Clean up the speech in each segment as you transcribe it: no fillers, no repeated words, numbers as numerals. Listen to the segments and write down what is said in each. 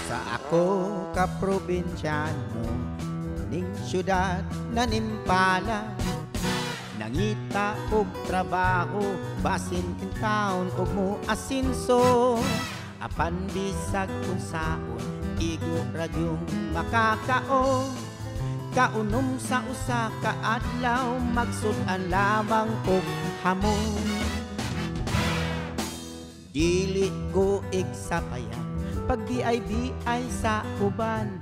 Sa ako ka probinsyano ning syudad na nimpala, nangita og trabaho basin kin taon og mo asinso, apan bisag unsaon igo ra gyung makakaon. Kaunom sa usa ka adlaw magsud-an lamang og hamon. Dili ko igsapayan pag BIBI sa uban,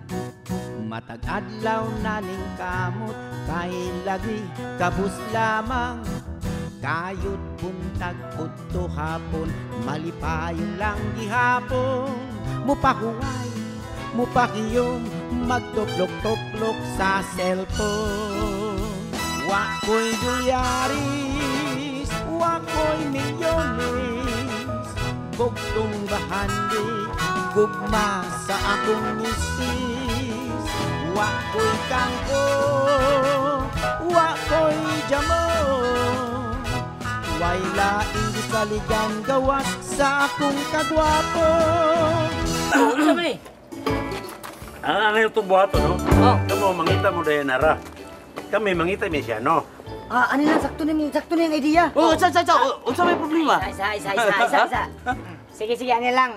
matag adlaw naning kamot kay lagi kabus lamang. Kayod buntag udto hapon malipayon lang gihapon, mupahuway mupakiyom magtuplok-tuplok sa cellphone. Wa ko'y dolyaris, wa ko'y milyones, bugtong bahandi gugma sa akong misis. Wa ko'y kangko, wa ko'y jamon, way laing gisaligan gawas sa akong kagwapo. Unsa man ni? Ang itong buhato, no? Oh. Kamo, mangita mo Dayanara. Kami, mangita mi siya, no? Ah, ano lang, sakto na yung idea. Oh, unsa unsa unsa may problema? Isa, isa, isa, isa, isa. Sige, sige, ano lang.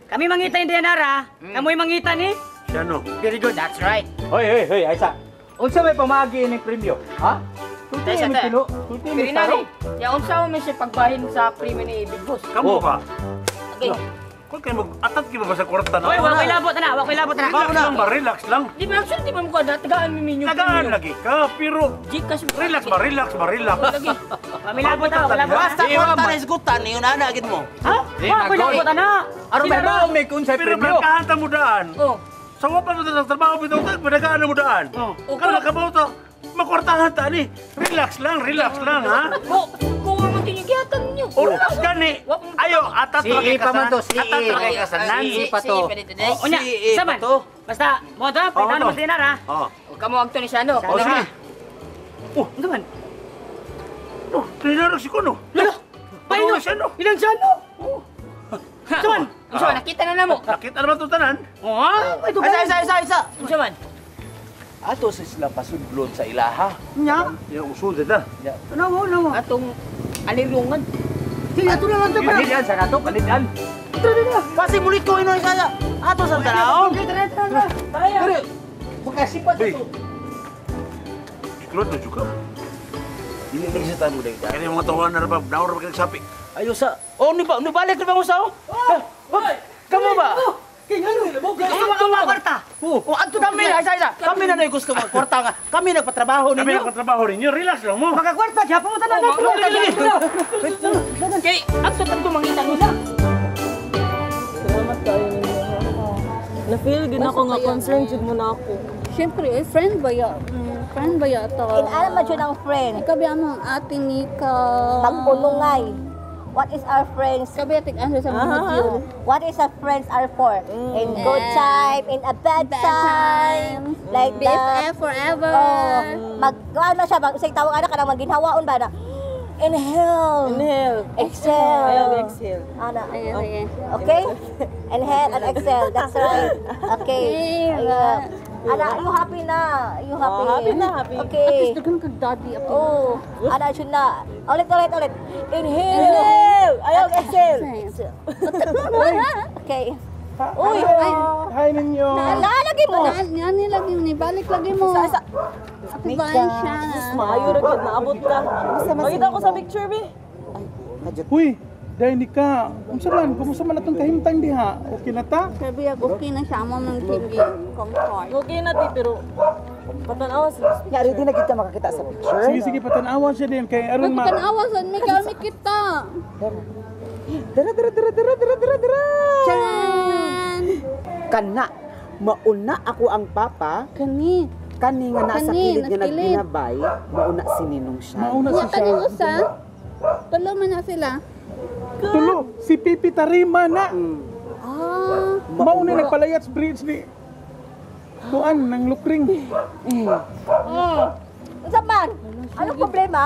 Kami mangita ni Dayanara, kamoy mangita ni Siya, no? Very good, that's right. Hoy, hoy, hoy, Aisa. Unsa may pamagi ning premyo? Ha? Sulti Tesa, mi te. pilo, sulti mi Pero nani, tarong. ya unsa man siya pagbahin sa premyo ni Big Boss? Kamo ba? Okay. Kung kayo mag-atat kayo ba sa kwarta na? Hoy, wa ko'y labot na, wa ko'y labot na. Relax lang ba? Relax lang. Di ba actually di ba mo ko tagaan mi minyo? Tagaan lagi ka, pero Gcash mo. relax ba? Relax ba? Relax. Lagi. Pamilabot na, wala labot. Basta kwarta na isgutan niyo na agid mo. Ha? Wa ko'y labot na. Aron may baong may kunsay Pero premyo. blangkahan ta mo daan. Oh. Sa wapa mo sa trabaho, bitaw ta, padagaan mo daan. Oh. Karon nakabaw ta, makwartahan ta ni. Relax lang, relax lang, ha? Ko ko mo tinigiyatan niyo. O relax gani. Ayo, atat CE ra kay pa man to, kasanan. CE. Atat ra kay kasanan. CE pa to. Oh, unya, CE pa saman. to. Basta, mo to, palitan to. mo si Dayanara. Oh. Kamo agto ni siya no. Oh, sige. Oh, ano man? Oh, Dayanara si Kuno. Lolo, Paano siya, no? Ilang siya, no? Saman. Unsa man nakita na namo? Nakita naman itong tanan. Oh, ay, Isa isa isa isa. Unsa man? Ato sa sila pasudlon sa ilaha. Nya? Yung usod ita. Nawo, nawo. Atong alirungan. Sige, ato na lang to pa. Kalidan sa kato, kalidan. Kasi mulit ko inoy saya. Ato sa tanawon. Tara, tara, tara. Pero makasipat Hey. ito. Iklod na juga. Dili lagi sa tamo dai. Kaya yung mga tawanan na ba, naura ba kayong sapi? Ayo sa. Oh, ni ba ni balik na ba mo sa? Oh. Kamo ba? Kay ngano? Gusto mo ang kwarta? Oh, adto kami na isa isa. Kami na gusto mo kwarta nga. Kami nagpatrabaho Kami ninyo. nagpatrabaho ninyo, relax lang mo. Makakwarta, siya pa mo tanan. Kay agto tadto mangita nila. Salamat kayo ninyo. Na-feel gid ako nga concerned jud mo na ako. Siyempre, eh, friend ba ya? Friend ba ya to? Inaalam man siya ng friend. Ikaw ba among ate Nika? Pag-unungay. What is our friends? Ikaw ba tig-answer sa mga module? What is our friends are for? In good time, in a bad, Bad time. Like that. BFF forever. Oh, mag ano siya, mag usay tawag ana kanang magginhawaon ba na? Inhale. Inhale. Exhale. Ayaw, exhale. Ana. Sige, sige. Okay? Inhale and exhale. That's right. Okay. Yeah. Ana, you happy na? You happy? Oh, happy na, happy. At Okay. least daghan kag daddy ako. Oh, ana siya na. Ulit, ulit, ulit. Inhale. Inhale! Ayaw, exhale! Okay. Uy, Hi ninyo. lalagi mo. Nani lagi ni balik lagi mo. Ate Valencia. Maayo ra gid naabot ka. Makita ko sa picture bi. Uy, dahil ni ka. Unsa man, kumusta man atong kahimtang diha? Okay na ta? Sabi ako okay na siya amo ng tinggi comfort. Okay na ti pero patanawa sa Nga, ready na gid ka makakita sa picture. Sige, sige, patanawan siya din kay aron ma. Magpatanawa sa may kami kita. Dara, dara, dara, dara, dara, dara, dara. Charan! Kana, mauna ako ang papa. Kani. Kani nga nasa Kani, kilid nga nasa kilid. nagginabay, mauna si Ninong siya. Mauna Wa si kani siya. usa. Tulo man na sila. Tulo, si Pipi Tarima na. Ah, Mauna nagpalayats bridge ni. Kuan nang lukring. Unsa man? Anong problema?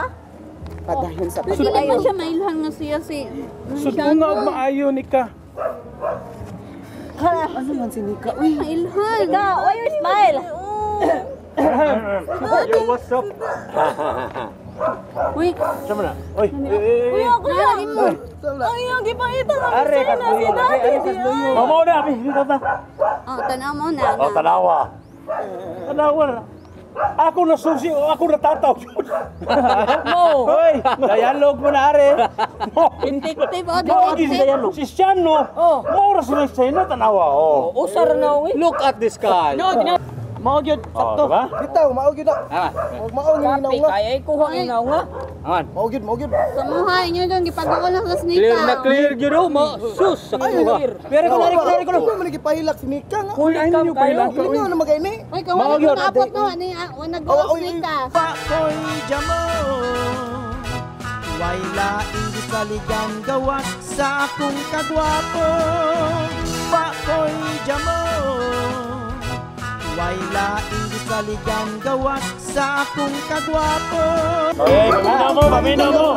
Padayon sa Dili man siya mailhan nga siya si Sud nga og maayo ni ka. Ano man si Nika? Uy, Mailhan. Nika, why you smile? Yo, what's up? Uy, Sama na. Oy. Uy, ako na. Ay, ang gipangita na Are, kasluyo. Are, kasluyo. Mamo na, abi, dito ta. oh, tanaw mo na. Oh, tanawa. Tanawa na. Ako na susi, ako na tataw. Mo. Hoy, dialogue mo na are. Detective, oh, Mao detective. si Sian no. Oh. Mao ra sila sa ina tanawa. Oh. Usar na uy. Look at the sky. No, tinaw. Mao gyud Oh, sakto. diba? Bitaw, mao gyud na. Ah, Mao nga Kapi ginaw nga. kaya ikuha ang naw nga. aman. Mao gyud, mao gyud. Kamuha inyo dong gipaduol na sa snika. Clear na clear gyud oh, mo. Sus, sakto ha. Pero ko na ko na ko. Ano man gipahilak si Nika nga. Uy, ay ninyo kayo. pahilan ka. Dili Uy. na magaini. Uy, kawala Mao ko gyud. naabot no, ani wa nag Oh, oy, oy. snika. Pakoy jamo Way laing gisaligan gawas sa akong kagwapo. Pakoy jamo Way laing gisaligan gawas sa akong kagwapo. Eh, paminaw mo, paminaw mo.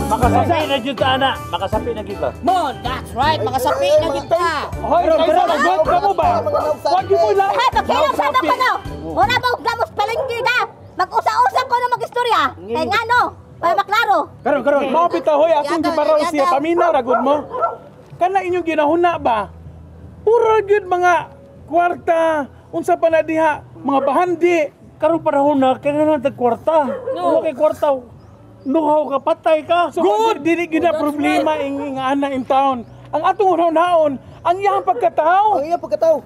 Makasapi na gyud ta ana. Makasapi na gyud ta. Mon, that's right. Makasapi na kita. Hoy, kaysa lagot ka mo ba? Wag mo lang. Hay, pagkilom sa ko no. Wala ba og gamos palengke ka? Mag-usa-usa ko na mag-istorya. Kay ngano? Para maklaro. Karon karon, mao bitaw hoy akong Yagaw, gibaraw siya yagaw. paminaw ra gud mo. Kana inyong ginahuna ba? Puro gyud mga kwarta, unsa pa na diha, mga bahandi. Karon panahon na kailangan tag kwarta. No. Wala kay kwarta. Nuhaw ka, patay ka. So good, dili gyud na problema ing ing ana in town. Ang atong unahon, ang iyang pagkatao, Ang iya pagkatao.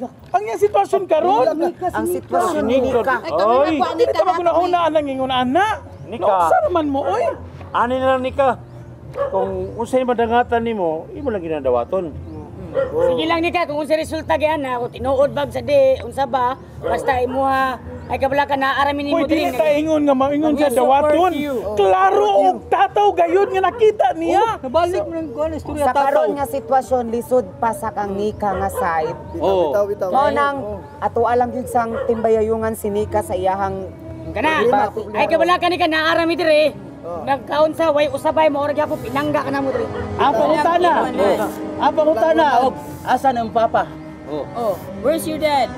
ang iyang sitwasyon karon. ang sitwasyon ni Nika. Ay, kami Oy. na kuha ni Dili ta magunahuna anang ingon ana. Nika. Nausa naman mo oy. Ani na lang nika. Kung unsay madangatan nimo, imo lang ginadawaton. Sige lang nika kung unsa resulta gyud na kung tinuod bag sa di unsa ba basta imuha ay kabala ka na aramin nimo Hoy, dili diri. ta ingon nga maingon siya We support dawaton. you. Klaro og tataw gayud nga nakita niya. Nabalik mo ng kuan istorya Sa tataw. karon nga sitwasyon lisod pa sa kang Nika nga side. Oh. Bitaw, bitaw. Mao nang ato alang gyud sang timbayayungan si Nika sa iyahang Kana. Ay kabala ka nika na arami diri. Nagkaon sa way usabay mo ora gyapon pinangga ka namo diri. Ang pangutana. Ang pangutana og asan ang papa? Oh, where's your dad?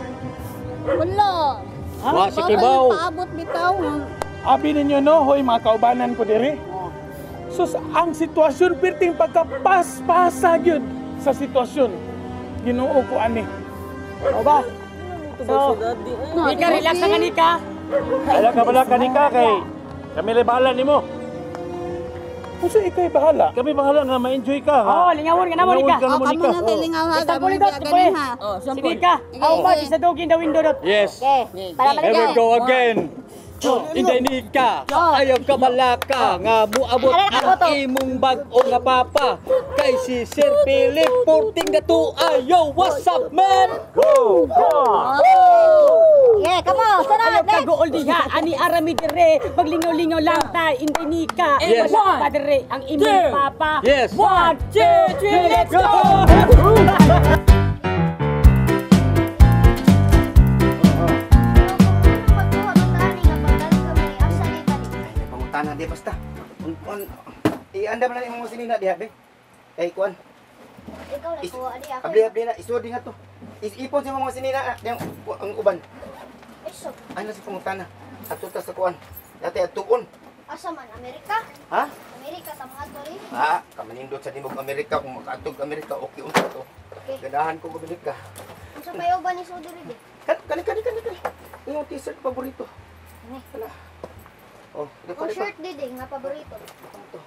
Wala. Wa si Baka Kibaw. Paabot bitaw. Abi ninyo no, hoy mga kaubanan ko diri. Sus, ang sitwasyon pirting pagkapaspasa gyud sa sitwasyon. Ginoo ko ani. O ba? So, nika relax ka nika. Ala ka bala kanika kay kami lay bahala nimo. Unsa ikay bahala? Kami bahala nga ma-enjoy ka ha. Oh, lingawon ka namo Lingawon nika. ka Oh, namo kamo nika. na kay lingaw ha. Basta Kamo puli na dot, ganin ha. Oh, Si sample. Nika, how much is the dog in the window dot? Yes. Okay. Para Here we balik. go again. Inday Nika, ayaw ka malaka nga muabot ang imong bag-o nga papa kay si Sir Philip Porting Datua. Yo, what's up man? Go! Go! Yeah, come on. Sunod, Ayaw ka next. gool diha, ani arami dire, maglingaw-lingaw lang ta, inday nika. Yes. Wala pa dire ang imong Two. papa. Yes. 1, 2, 3, let's go! Pangutana di basta. Kuan iandam na imong sinina diha be. Kay kuan. Ikaw na kuha di ako. Abli abli na isod nga to. Ipon sa mga sinina diyang ang uban. Iso. Ano sa pangutana? Ato ta sa kuan. Dati atuon. Asa man Amerika? Ha? Amerika ta mga tol. Ha, kamanindot sa nimog Amerika kung makaatog Amerika okay unsa to. Okay. Ganahan ko Amerika. Unsa pa uban ni Sudiri di? Kani kani kani kani. Imong t-shirt paborito. Ani. Wala. Oh, di pa Ang di pa. shirt di di nga paborito. Ito.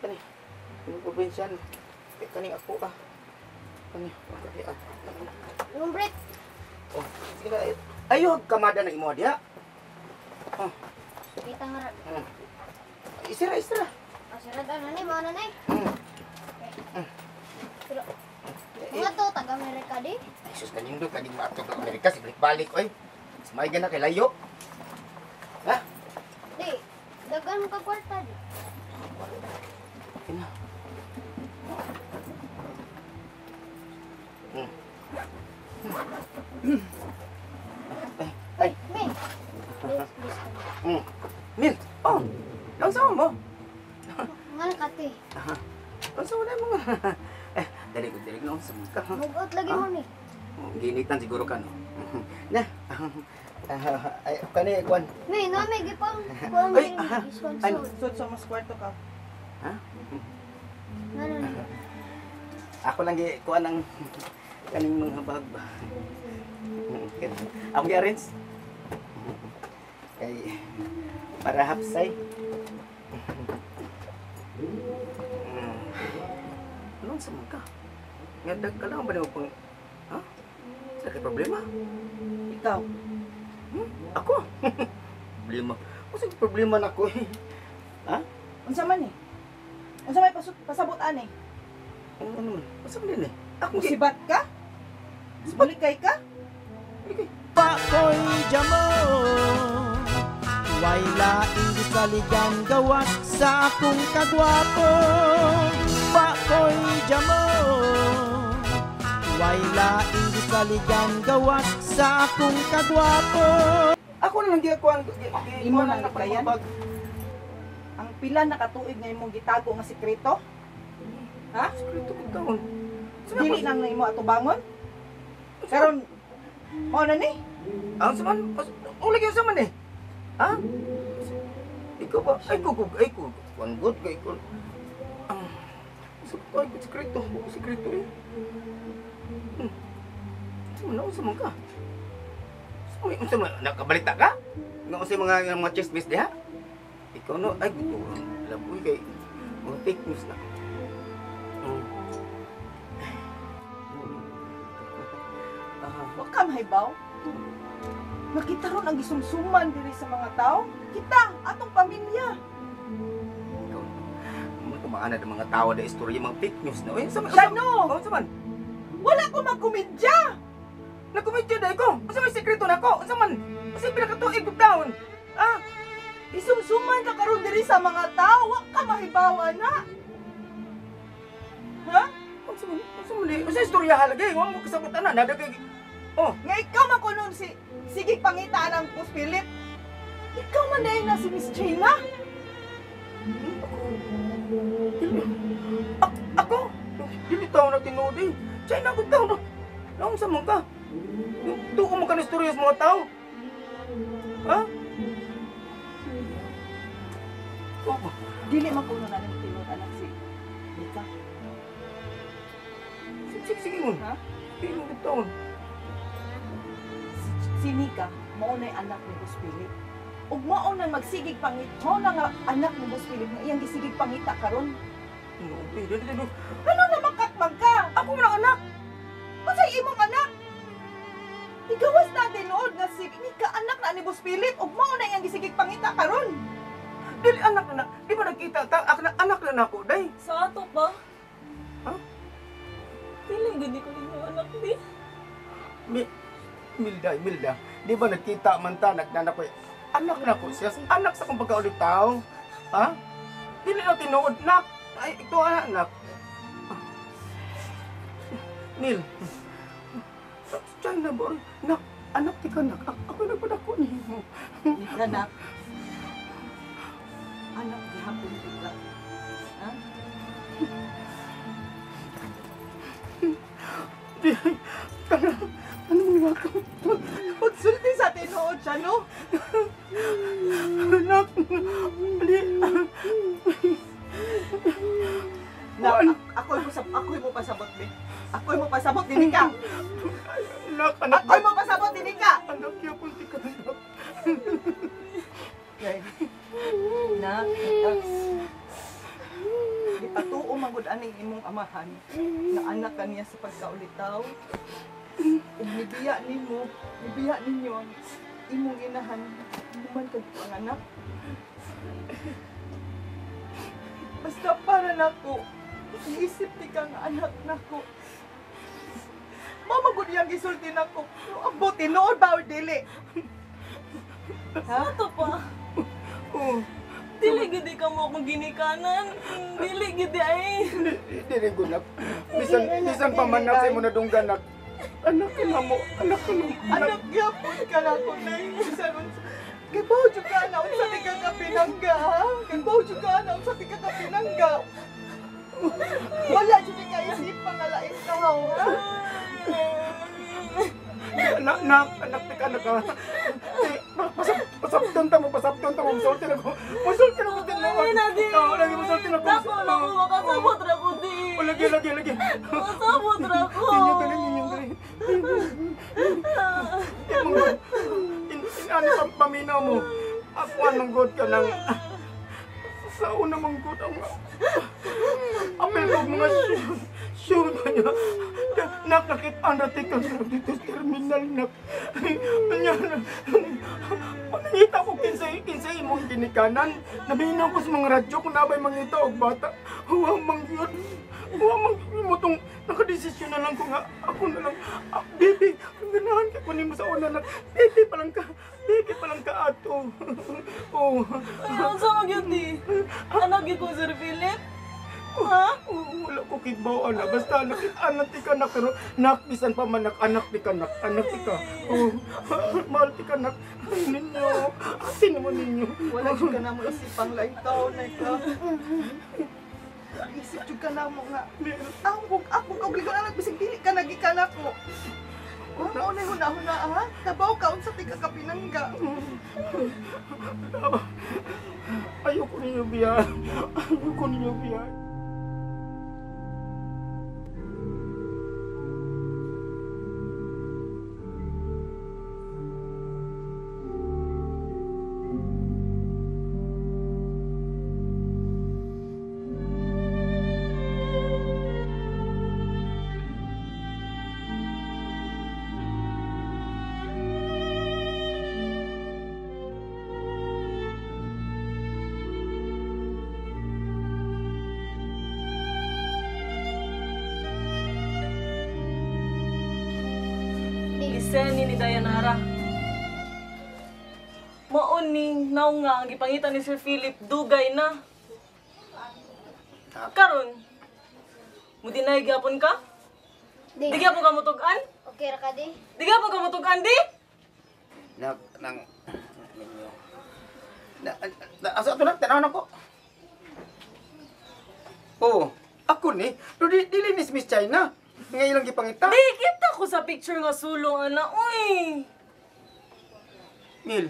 Kani. Imong probinsyano. Eh, kani ako ah. Kani. Kani ah. Yung brief. Oh, sige na. Ayo kamada na imo diha. Oh, Kita nga ra. Isira isira. Asira ta na ni mo na nay. Hmm. Pero mga to taga Amerika di. Ay, sus kanindot lagi maatog ang Amerika si balik-balik oy. May gana kay layo. Ha? Di. Dagan ka kwarta di. Ina. Sa ka. Mugot lagi mo ni. Ginitan siguro ka no. Na. Ay, kani kuan. Mi, no mi gipang kuan Ay, mi. ano? Sud sa mas kwarto ka. Ha? Ngano ni? Ako lang gi kuan ang kaning mga bag ba. Ako gi-arrange. Kay para hapsay. Anong sa mga ka? Nga dag ka lang ba nimo pang... Ha? Sa kay problema? Ikaw. Ako? Problema. Unsa kay problema nako eh? Ha? Unsa man eh? Unsa may pasabot ani? Ano man? Unsa man din eh? Ako gi... Musibat ka? Bulikay ka? Pakoy jamo Way laing gisaligan gawas sa akong kagwapo. Pakoy jamo Way laing gisaligan gawas sa akong kagwapo. Ako na lang gikuan. Imo nang likayan? Ang pila na katuig nga imong gitago nga sekreto? Ha? Sekreto ko taon. Dili nang imo atubangon? Karon mao na ni? Ang saman, ang lagi ang saman eh. Ha? Ikaw ba? Ay ko, ay ko. One good kay ko. Ang ay ko sekreto, sekreto eh. Sa man ka? Sa man, nakabalita ka? Nga unsay mga chismis diha? Ikaw no, ay gusto laboy kay mga fake news na. Wa ka mahibaw. Nakita ron ang gisumsuman diri sa mga tao. Kita, atong pamilya. Ikaw, mga kumaana ng mga tao na istorya, mga fake news na. Uy, sa man? Shano! Sa man? Wala ko magkomedya! Nagkomedya na ikaw! Unsa may sekreto nako? Unsa man? Unsa pinakatuig og taon? Ah? Isumsuman ka karon diri sa mga tao. Wa ka mahibaw ana. Ha? Unsa man? Unsa man? Unsa istorya halagay? Wa mo kasabot ana. Nadagay. Oh, nga ikaw man kunon si sige pangitaan ang Boss Philip. Ikaw man dahil na si Miss Gina. Ako? Dili tao na tinuod eh. China ko tao na. Naunsa man ka? Tuo mo ka na istorya sa mga tao. Ha? Oh. Dili man kuno na nimo tinuod anak si Nika. Sige, sige mo. Ha? Sige mo taon. Si Nika, mao na'y anak ni Boss Philip. Ug mao nang magsigig pangit, mao na nga anak ni Boss Philip nga iyang gisigig pangita karon. Ano na makakmang ka? Ako man ang anak. Unsay imong anak? Igawas na tinuod nga si Nika anak na ni Boss Philip ug mao na iyang gisigig pangita karon. Dili anak na, di ba nagkita ta anak na nako day. Sa ato pa? Ha? Dili gud ko inyo anak di. Milda, Milda, di ba nagkita man ta nagnanak ko. Anak na ko siya, anak sa kong pagkaulit tao. Ha? Dili na tinuod nak. Ay ito anak. Nil. China ba? Nak, anak ti ka nak. Ako nagpadako nimo. Nika nak. Anak gihapon ka. Ha? Di, kana, anong nga ko? Pagsulti sa tinuod siya, no? Anak, di. Nak, ako'y mo pasabot, be. Ako'y mo pasabot, dili ka. Anak, anak. Ako'y mo pasabot, dili ka. Anak, gihapon ti ka, anak. Nak, gipatuo man gud aning imong amahan na anak kaniya sa pagkaulitaw. Ug mibiya nimo, mibiya ninyo ang imong inahan, human kag panganak. Basta para nako, isip ni kang anak nako. Mama gud iyang gisulti nako. Ang buti tinuod ba or dili? Ha? Ato pa. Oh. Dili gid ka mo akong ginikanan. Dili gid ay. Dili ko nak. Bisan pa man nak sa imo nadunggan nak. Anak ka na mo, anak ka na. Anak gyapon ka na ko nay. Bisan unsa. Gibaw jud ka na unsa ti ka kapinangga, ha? Gibaw jud ka na unsa ti ka kapinangga. Wala jud ka isipan nga lain ka. ikaw, ha? Anak, anak, tika, anak ka. Pasapton ta mo, pasapton ta mo. Musulti na ko. Musulti na ko. Ay, nadi. Lagi, musulti na ko. Dako na ko, makasabot ra ko, di. Lagi, lagi, lagi. Makasabot ra ko. Ninyo dali, ninyo dali. Ano pang paminaw mo? Ako anong god ka ng... Sa una mong god ang... Apel ko mga show na niya. Nakakita na tika sa dito sa terminal na. Nangita ko kinsay imong ginikanan. Naminaw ko sa mga radyo kung nabay mangita og bata. Huwa mang yun. Huwa mang mo tong nakadesisyon na lang ko nga. Ako na lang. Baby, ganahan ka kunin mo sa una na. Baby pa lang ka. Baby pa lang ka ato. Oh. Ay, ang sama gyud di. Anak gyud ko Sir Philip. Ha? Wala ko kibaw, ana. Basta anak, anak ti ka na, pero nak, bisan pa man, anak ti ka, nak, anak ti ka. Oh, mahal ti ka, nak. Ninyo, atin mo ninyo. Wala jud ka na mo isipang laing taon na ikaw. Isip jud ka na mo nga. Ang akong kaugalingon anak, bisag dili ka nagikan ako. Kung na huna-huna, ha? Kabaw ka, unsa ti ka kapinangga. Ayoko ninyo biya. Ayoko ninyo biya. Iseni ni Dayanara. Maoning naong nga ang gipangita ni Sir Philip dugay na. Karon, mudinay gyapon ka? Di. Di gyapon ka mutug-an? Okay ra ka di. Di gyapon ka mutug-an di? Nak nang ninyo. Na, asa ato na tan-awon ako. Oh, ako ni. Pero dili ni Miss China. Nga ilang gipangita. Di kita ko sa picture nga sulong ana, uy. Mil.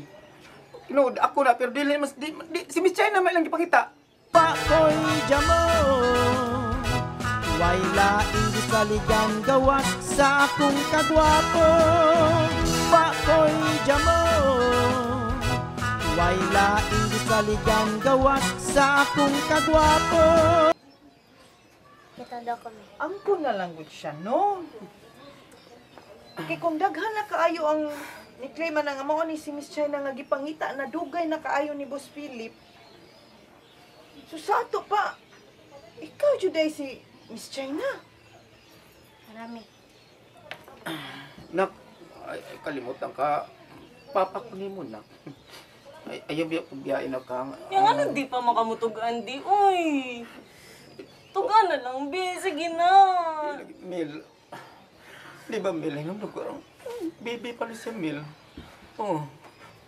Tinuod ako na pero dili mas di, si Miss China may ilang gipangita. Pakoy jamo. Way laing gisaligan gawas sa akong kagwapo. Pakoy jamo. Way laing gisaligan gawas sa akong kagwapo. Kita daw kami. Angko na lang gud siya, no? Kay kung daghan na kaayo ang ni-claim na nga mao ni si Miss China nga gipangita na dugay na kaayo ni Boss Philip. So sa ato pa, ikaw jud ay si Miss China. Marami. Nak, ay, kalimutan ka. Papa ko nimo nak. Ay, ayaw biya biyain na ka. Yang ano di pa makamutug-an di, uy. Tugan na lang, bi. Sige na. Mil. Di ba, Mil? Ang lugar. Baby pala siya, Mil. Oh,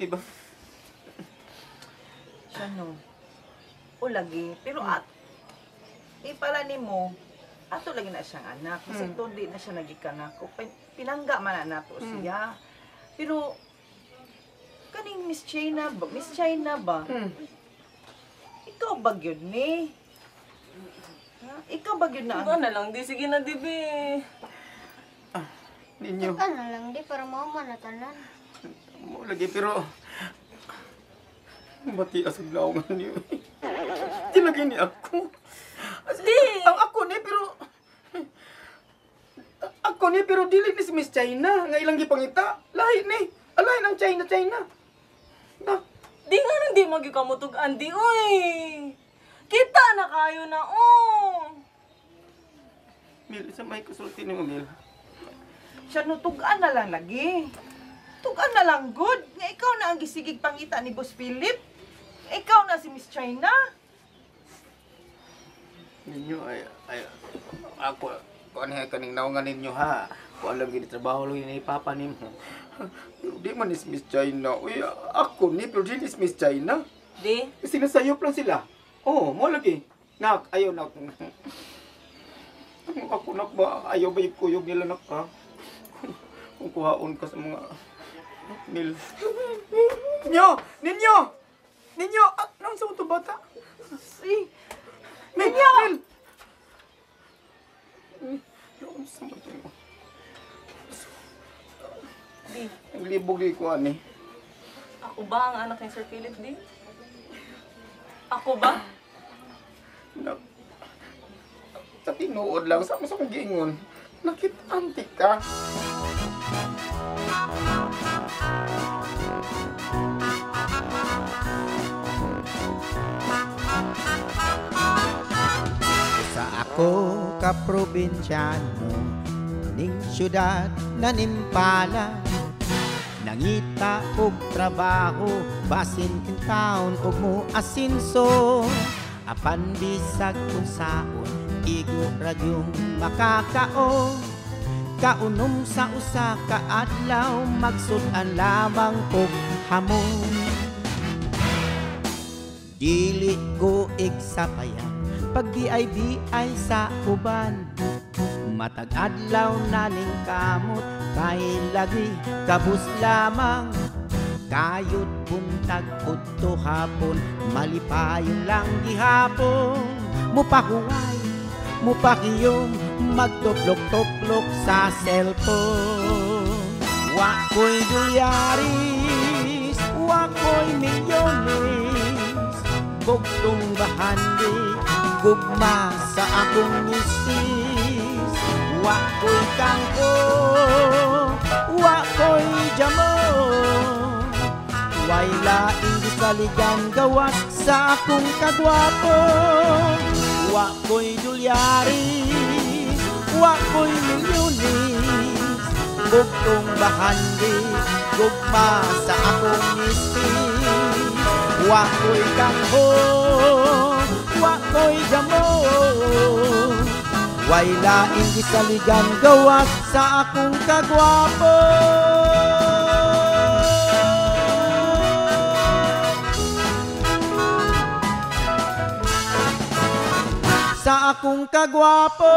di ba? Siya no. O lagi. Pero at, ipala ni mo, ato lagi na siyang anak. Kasi ito di na siya nagikan ako. Pinangga man na nato siya. Pero, kaning Miss China ba? Miss China ba? Ikaw ba yun ni? Ha? Ikaw ba yun na? Tugan na lang, di. Sige na, di, bi. Ninyo. Tukan na lang di para mao man na tanan. Mo lagi pero bati asog laongan niyo. Di lagi ni ako. Di. Ang ako ni pero ako ni pero dili ni si Miss China nga ilang gipangita. Lahi ni. Alay ng China China. Na. Di nga nang di magikamutugan di, uy. Kita na kayo na, oh. Mil, sa may kusulti ni mo, Mil. Siya no, tugan na lang lagi. Tugan na lang, good. Nga ikaw na ang gisigig pangita ni Boss Philip. Ikaw na si Miss China. Ninyo, ay, ako, kung ano kaning naungan ninyo, ha? Kung alam gini, trabaho lang ni Papa nimo. Pero di man is Miss China. Uy, ako ni, pero di is Miss China. Di? Sinasayop lang sila. Oo, mo lagi. Nak, ayaw nak. Ako nak ba, ayaw ba yung kuyog nila nak ha? Kung kuhaon ka sa mga mil. Ninyo! Ninyo! Ninyo! Anong sa ito bata? Si! Ninyo! Mil! Anong sa ito? Di, Naglibog di ko ani. ako ba ang anak ni Sir Philip, di? Ako ba? Nak, sa tinuod lang, sa akong giingon, nakit-anti ka. Sa ako ka probinsyano ning syudad na nimpala, nangita og trabaho basin kintaon og mo asinso, apan bisag unsaon igo ra gyung makakaon. Kaunom sa usa ka adlaw magsud-an lamang og hamon. Dili ko igsapayan pag bi-ay sa uban, matag adlaw na ning kamot kay lagi kabus lamang. Kayod buntag udto hapon malipayon lang gihapon, mupahuway mupakiyom magtuplok-tuplok sa cellphone. Wa ko'y dolyaris, wa ko'y milyones, bugtong bahandi gugma sa akong misis. Wa ko'y kangko, wa ko'y jamon, way laing gisaligan gawas sa akong kagwapo. Wa ko'y dolyaris, wa ko'y milyones, bugtong bahandi gugma sa akong misis. Wa ko'y kangko, wa ko'y jamon, way laing gisaligan gawas sa akong kagwapo. Sa akong kagwapo.